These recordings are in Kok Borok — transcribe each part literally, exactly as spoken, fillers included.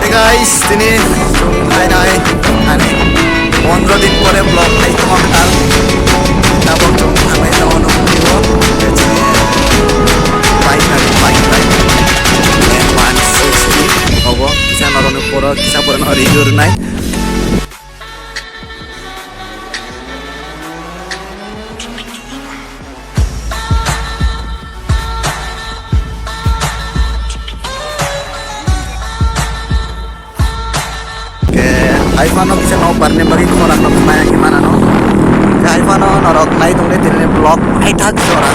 Guys, tini hai nai ani pondro din pore vlog hai tong ang tal. Tabok tong ang nai tong ano video. Tini bike nai bike nai. One sixty. Obo kisa norok ni poro kisa poro no review nai. Ke hai phano kisa nok barni bagwi khorang rok maya khe manano. Ke hai phano norok nai tongde tini vlog naithak jora.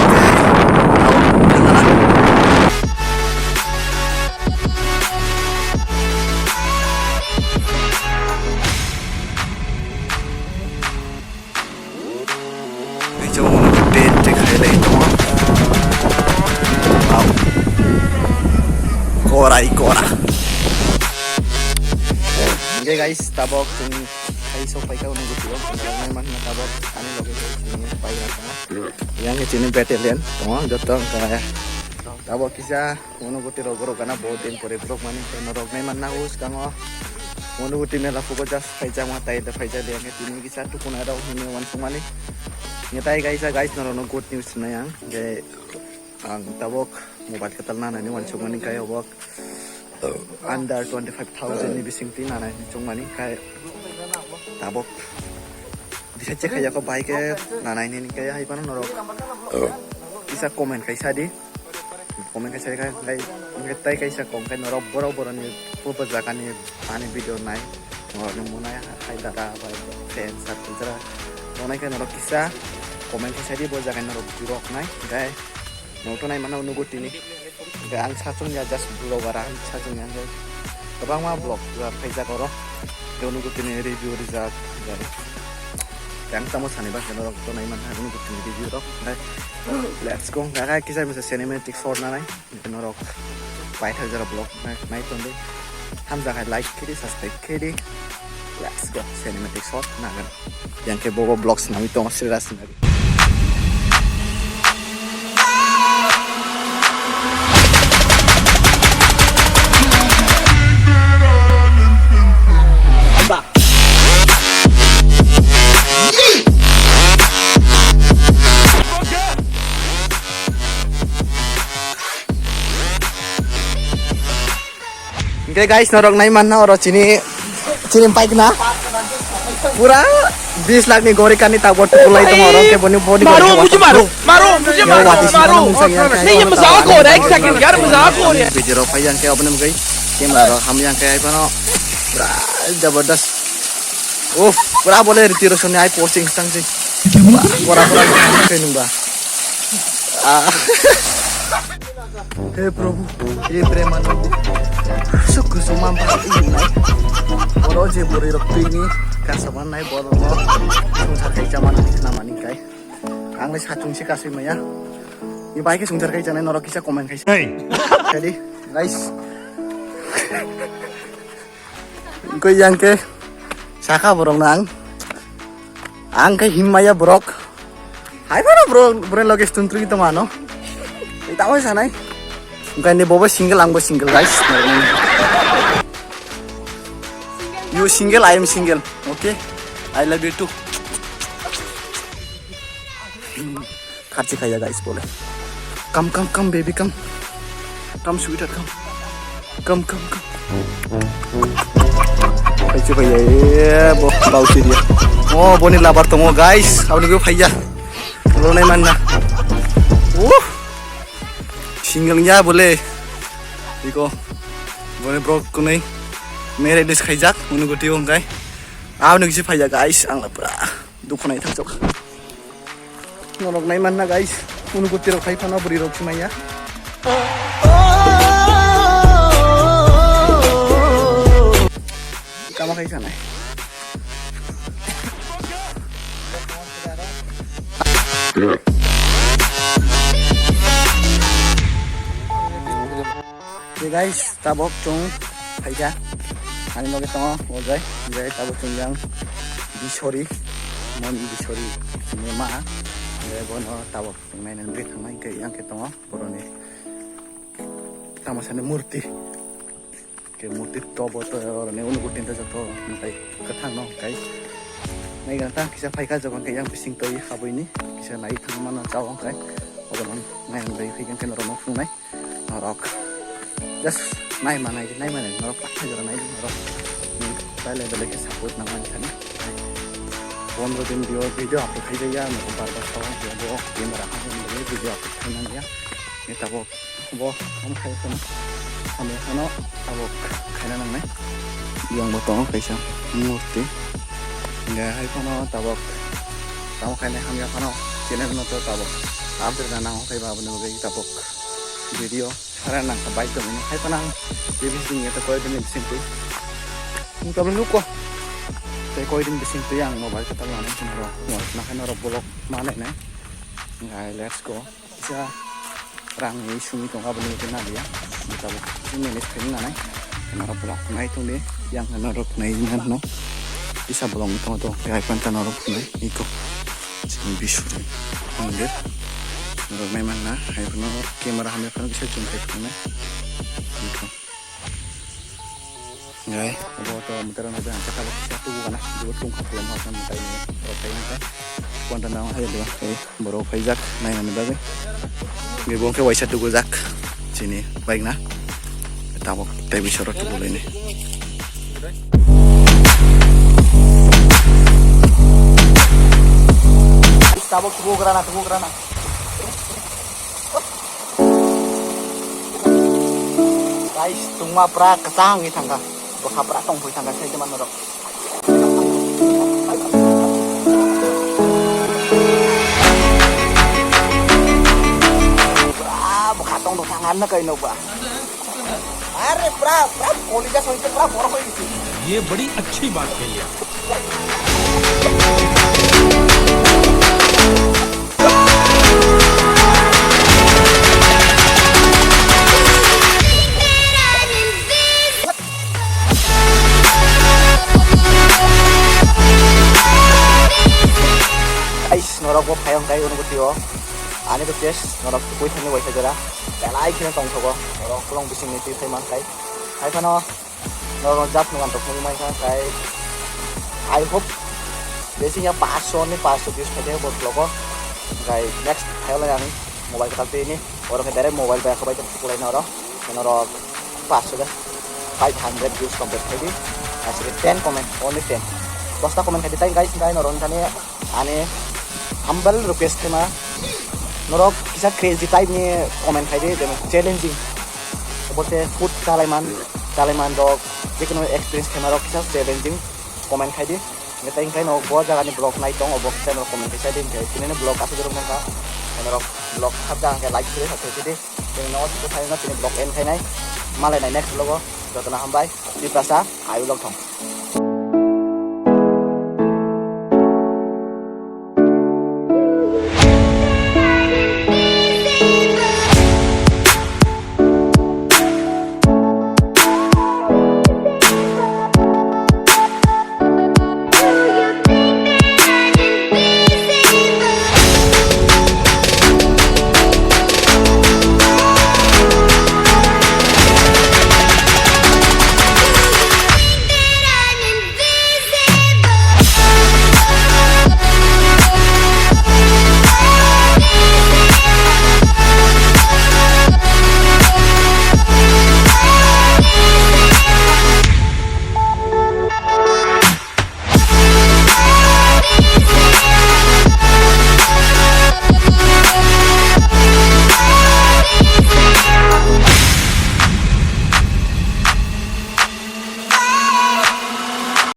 Rijong tent te khai lai tongo. Wow. Kora i kora. Hingke guys, tabok chwng khai sok paikha wnwi gotiro. Nai manna tabok ani loge chwng paikha tongo. Yang chini battalion tongo joto wngkha. Tabok kisa. Unuguti rok borok gana bo din pore borok mani tei norok nai manna o skango. Unuguti mela phugo just phaijak ma tai da phaijak de tini kisa tukuna rok hini wansuk mani. Nge tai kaisa guys norok no good news nai ang je ang tabok mobile katal na nani wansuk mani kai obok under twenty five thousand ni bising ti na nai chung mani kai tabok. Disa check khaijak o bike na nai ni kai hai pano norok kisa comment kaisa di. Comment kaisa kha, lai, hwnkhe tai kaisa kok khe norok borok borokni bo jagani ani video nai. Norokni mwnai hai dada bai friend circle jora. Tongnai khe norok kisa comment kaisa di bo jagani norok rok nai. Hwnkhe norok to nai mano nugo tini. Hwnkhe ang sachung ya just vlogger ang sachung ya hwnkhe kwbangma vlog phaijak oro. Hwnkhe nugo tini review rijak. Hwnkhe ang tamo sani ba khe norok to nai man hai nugo tini review rok. Hwnkhe let's go. Hwnkhe kisa misa cinematic shot nanai. Norok paithak jora vlog nai, nai tongdi. Hamjak hai like khedi, subscribe khedi. Let's go. Cinematic shot nagan. Yang khe bobo vlog snami tongo srira snari. Hingke guys, norok nai manna oro chini, chini bike na. Pura bis lakh ni gori kani tabor tukulai tongo oro, hingke boni body Maro, mujhe maro, maro, mujhe maro, maro. Nahi, ye mazak ho raha hai, ek second, yaar, mazak ho raha hai. Video rok phai yang khe aboni bagwi camera rok ham yang khe ai phano pura jabardast. Uff, pura bole Hrithik Roshan ni ai posting stang si. Pura, pura, pura, pura, pura, pura. Ah. He Prabhu, he Premanand, suk kusuma ba inai. Boro je bwrwi rok twi ni kasa man nai boro no songsa khai cha man ni khna mani kai. Ang le satung se kasui maya. Ni bai khe songsa khai cha nai norok kisa comment khai. Hey. Jadi guys. Koi yang ke saka borok nang. Ang khe himmaya borok. Hai phano bro, bro loge stun trui tongma no. Tamo sanai. Bukan ni bobo single, ang bo single, guys. You single, I am single. Okay? I love you too. Kharchi khaya guys bole. Come, come, come, baby, come. Come, sweetheart, come. Come, come, come. Phaichi phaiya, e, bo, bausi dia. Oh, boni labar tongo, guys. Aboni bo phaiya. Lo nai manna. Uh. Single ya bole. Iko. Boni bro kunai. Mere dis khaijak, unu guti ongkai. Aboni kisi phaiya, guys. Ang la pura. Dukhu nai thangchok. Norok nai manna guys, unu guti rok khai phano bwrwi rok simaya. Kama khai sanai. Hey guys, tabok chwng phaikha. Ani loge tongo o jai. Jai tabok chwng yang Bisori, mon Bisori chini ma. Jai bono tabok chwng naina bagwi thangnai khe yang khe tongo boroni tamasani murti. Ke murti tobo to roni unukutin ta joto hwnkhe kwthang no hwnkhe. Nai ganta kisa phaikha jogon khe yang bising toi habwi ni kisa nai thang mano chao hwnkhe. Obo nai hwnkhe phikhe khe norok no phungnai. Norok just nai manai nai manai norok pakha jora nai norok. Belai belai khe support nang mani thani. Pondro din video video upload khai jaya, bar bar tawang video, camera ha video upload khai nang ya. Ni tabok Bo, omo khai phano, omo phano, tabok khaina nangnai. Yang bo tongo kaisa murti. Hingke hai phano tabok, tamo khainai hamya phano, channel no to tabok update na nango khai ba aboni bagwi tabok video sara nang kha bai tongmani. Hai phano ang T V sing ya to koi din bising twi. Ang tabok nuko. Tei koi din bising twi ang mobile katal nanai chwng ro. Mo na khai norok vlog ma nai nai. Ngai, let's go. Kisa rang ni sumi tong aboni ute na dia. Ni tabuk simi ni simi na nai. Naro pula nai tong di. Yang naro nai na no. Kisa bolong tong to. Kai pan ta naro nai. Iko. Simi bisu. Angge. Naro mai man na. Hai pun camera hamya pun kisa jum kai pun na. Iko. Ngai, abo to mutero na jang kata kisa tu gana, dua tung kata yang makan mutai ni, rok kai nang kai. Kuan tanda ma hai dua, eh, borok paijak, nai nani bagwi. Ni bongke waisa tu gujak, sini, baik na. Tabok, tebi soro tu gulai ni. Tabok tu gana, tu gana. Guys, tungma pura kwchang wngwi thangkha. Bwkha pura tongthoi thangkha, sai se manwi rok. Pura bwkha tongthoi thangkha, ano kaino ba. Are, pura, pura, kolija soi pura borok hoi gisi. ये बड़ी अच्छी बात कही आप। Guys, norok bo phayong kai unukutio. Ani bo case norok twi thani waisa jora. Belai kheno tongthogo. Norok kolong bisingni twi thai man kai. Hai phano Norok jat nugan rok nugwi mankha, khai I hope besi ya paanch sho ni paanch sho views phaikhe bo vlog o. Khai next phaio lai ang mobile kwtal twi ni, oro khe direct mobile bai khabai khe tukulai na oro. Norok paanch sho de five hundred views complete khai di. Aswk ten comment, only ten. Dosta comment khai di, tai guys, tai norok thani Ani humble request khaima, norok kisa crazy type ni comment khai di, jemon challenging. Bolte food chalaiman, chalaiman rok, jekono experience khaima rok kisa challenging comment khai di. Nge tai khai no bo jaga ni vlog nai tong, obo kisa norok comment khai di, nge tini ni vlog asuk rok nang kha. Norok vlog khap jaga khe like khe subscribe khai di. Tini no thai no tini vlog end khai nai. Malai nai next vlog o, jotono hambai. Tiprasa, I will thong.